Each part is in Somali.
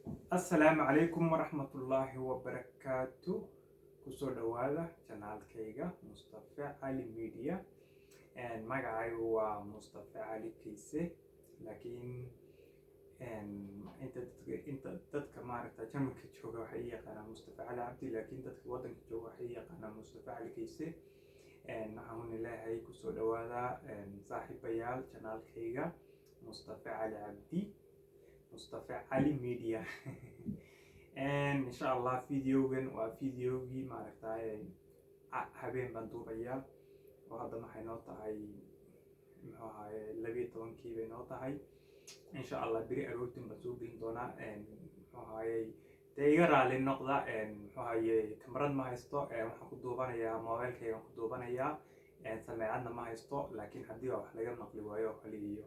Asalaamu calaykum waraxmatullaahi wabarakaatu. Kusoo dhawaada channelkayga Mustafe Cali Media. Magacaygu waa Mustafe Cali Kayse, laakiin inta dadka maaragta Jarmalka jooga waxay i yaqaanaan Mustafe Cali Cabdi, laakiin dadka waddanka jooga waxay i yaqaanaan Mustafe Cali Kayse. Waxaan leeyahay kusoo dhawaada, saaxiibayaal, channelkayga Mustafe Cali Cabdi, Mustafe Cali Media. Insha Allah videogan waa videogii maaragtay habeen baan duubayaa oo hadda waxay noo tahay, muxuu ahaye, 12-kii bay noo tahay. Insha Allah beri aroortin baan soo gelin doonaa. Muxuu ahayey, dee iga raali noqda. Muxuu ahaye, kamarad ma haysto, waxaan ku duubanayaa mobilkaygaan ku duubanayaa, sameecadna ma haysto, laakiin haddii waa wax laga maqli waayo oo kale iyo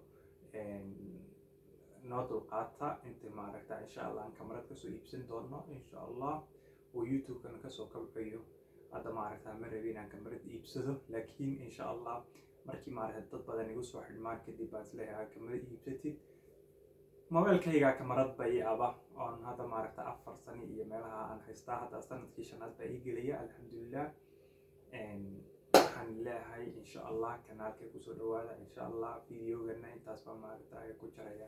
noo dulqaata inta maaragta insha Allah aan kamarad kasoo iibsan doono, insha Allah, oo YouTube-kana kasoo kabcayo. Hadda maaragta ma rabi inaan kamarad iibsado, laakiin insha Allah markii maaragta dad badan igu soo xidhmaan kadib baan isleeyahay kamarad iibsatid. Mobilkayga kamarad bay aba oon hadda maaragta 4 sano iyo meelaha aan haystaa, hadda sanadkii shanaad baa ii gelaya, alxamdulilah. Waxaan leeyahay insha Allah kanaalka kusoo dhawaada. Insha Allah videogana intaas baa maaragta ku jaraya.